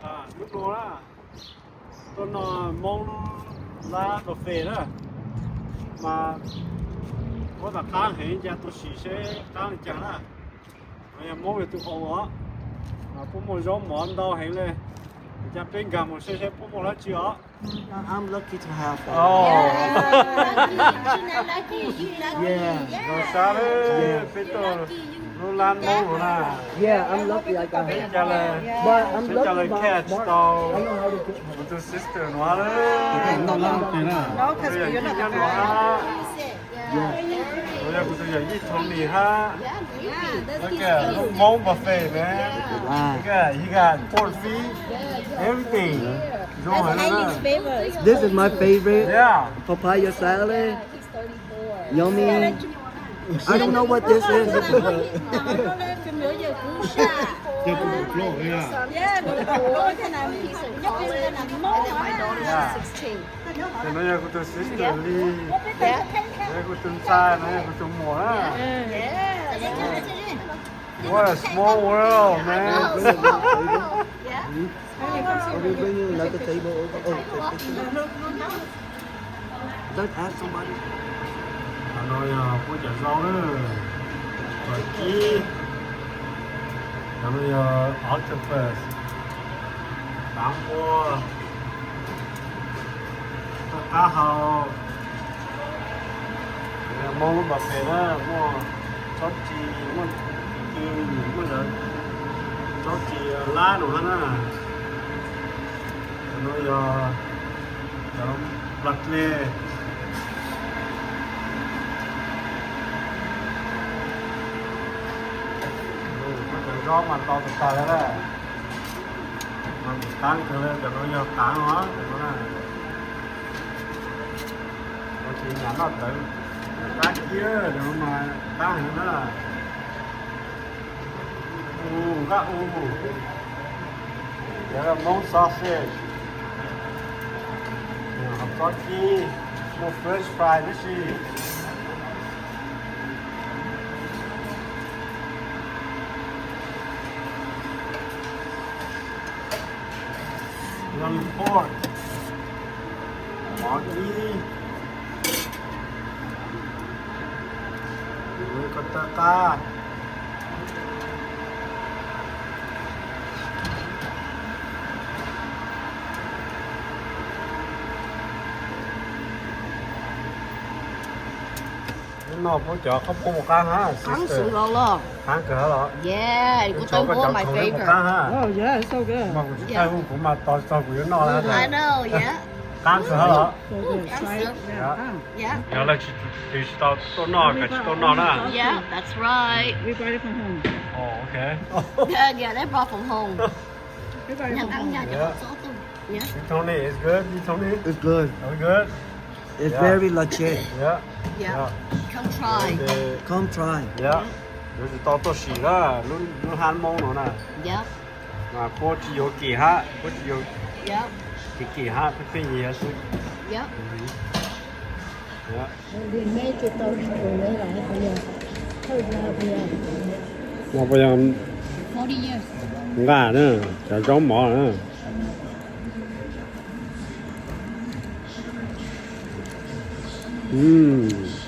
Lub no na, tuaj noj Hmoob lab cà phê na, mas muab tas qab heev, ncaj tuaj sim seb qab li cas na. No yog Hmoob yog tus hau os, mas puab muaj zaub mov ntau heev li, cas peb nkag mus seb seb puab muaj dab tsi os. I'm lucky to have that. Oh. Yeah. Zoo sab, peb tuaj lub lab Hmoob no na. Yeah, I'm lucky I got it. Peb ca le, but I'm peb ca le lucky, but catch Mark, tau I know how to get kuv tus sister no lawm. No, 'cause yog yij nyob no hab. Yeah. Kuv yog kuv tus yawm yij Tony hab. Look at lub Hmoob buffet, man. Look at, he got pork feet, everything. Zoo heev na. This is my favorite. Yeah. Papaya salad. Yummy. I don't know what this is. Yeah. Tus no yog kuv tus sister Lee. Yog kuv tus ntxhais, no yog kuv tus muam na. What a small world, man. Are we bringing another table over? Oh, okay. Just ask somebody. Cov no yog puab cov zaub na, cov kib. Cov no yog octopus, tav npua, qab hau. Hmoob lub buffet na, muaj tsob tsi, muaj tsob tsi, muaj tsob tsi lab no hab na. Cov no yog cov plas dle. Muab cov zaub mas tau tag tag li na, mas qab kawg li. Cov no yog qaav os, cov no na. Ua tsis nyam noj tawv, qab kib, cov no mas qab heev na. Ua nqaj ua, cov Hmoob sausage, tsob kib, muaj French fry tib si. Young pork, mov ib, koj tawb qab. Hnub no puab cov khaub poob puas qab hab, sister? Qab kawg hab los? Yeah, koj tau khaub poob puas qab hab? Oh yeah, it's so good. Mas kuv tsis thaij hu, kuv mas tos txog kuv yuav noj lawm. I know, yeah. Qab kawg hab los? So good. Try it. Yeah. Yog leej twg tsis tau tuaj noj, koj tsis tau noj na. Yeah, that's right. We brought it from home. Oh, okay. Yeah, yeah, they brought from home. We brought it from home. Yeah. Yeah. You Tony, it's good? You Tony? It's good. Are we good? It's very legit. Yeah. Yeah. Come try. Come try. Yeah. Yuav tsum tau tuaj sim na, lub hab Hmoob no na. Yeah. Mas puab tsis yuav kim hab, puab tsis yuav kim kim hab, pheej pheej yias xwb. Yeah. No puas yog nqaj na, cov zaub mov na.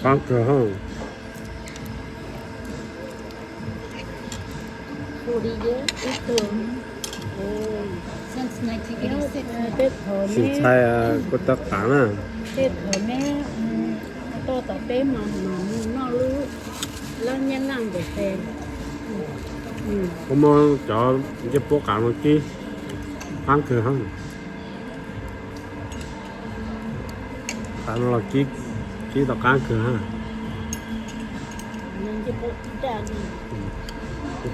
Qab kawg hab. Sim ntxhais kuv tawb qab na. Tej thaum neb tuaj tom peb mas mam mus noj lub lab nyab laj ntawm pem. Kuv muab cov ncej puab qav no kib, qab kawg hab. Qav no los kib, kib tau qab kawg hab. Ncej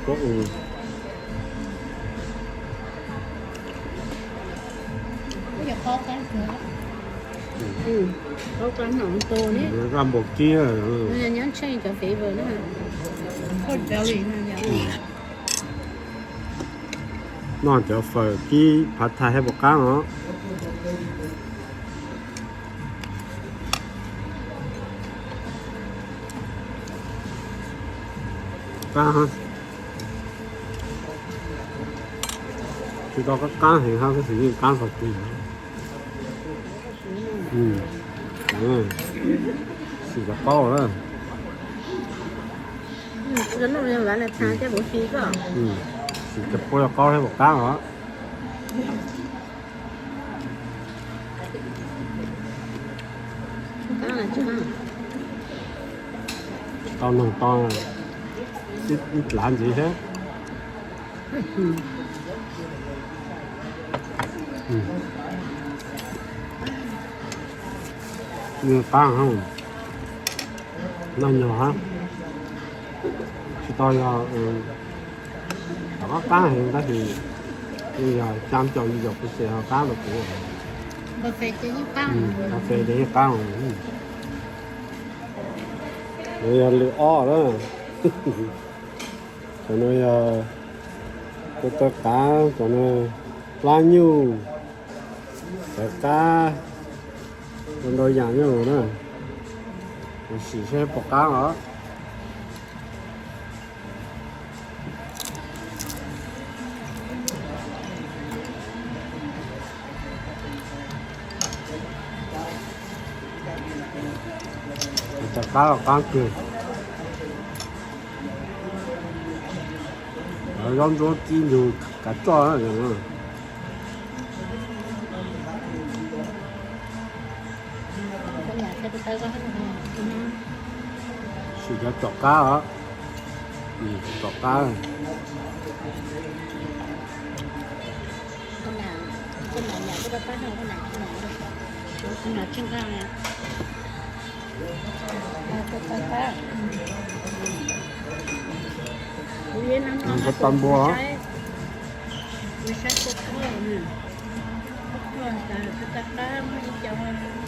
puab u. Qaub qab no tu ne. Npau kib. Nyob tsheej cov flavor na. Noj cov fawm kib phav thais hab puas qab os. Qab hab. Tsis tau qab qab heev hab, tab sis yeej qab txog kawg. Sim cov qaub na. Sim cov pua qaub thiab puas qab os. Tau noog tau ib dlav ntxiv thiab. Qab, noj nyog hab. Tsis tau yog qab qab heev tab sis yeej yog cam caum yim caum pes tsawg ho qab rau kuv. Cov pes ces yeej qab. Nuav yog lwm ob na. Cov nuav yog kuv tau qav, cov nuav plab nyuj, tawv qab, ua ntau yaam nyuj na. Sim seb puas qab os. Tawv qab los qab kawg. Zaub ntsuab tib ntug kav tsoj. Sim cov tom qab os. Tom qab. Tau npua.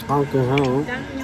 Qab kawg hab.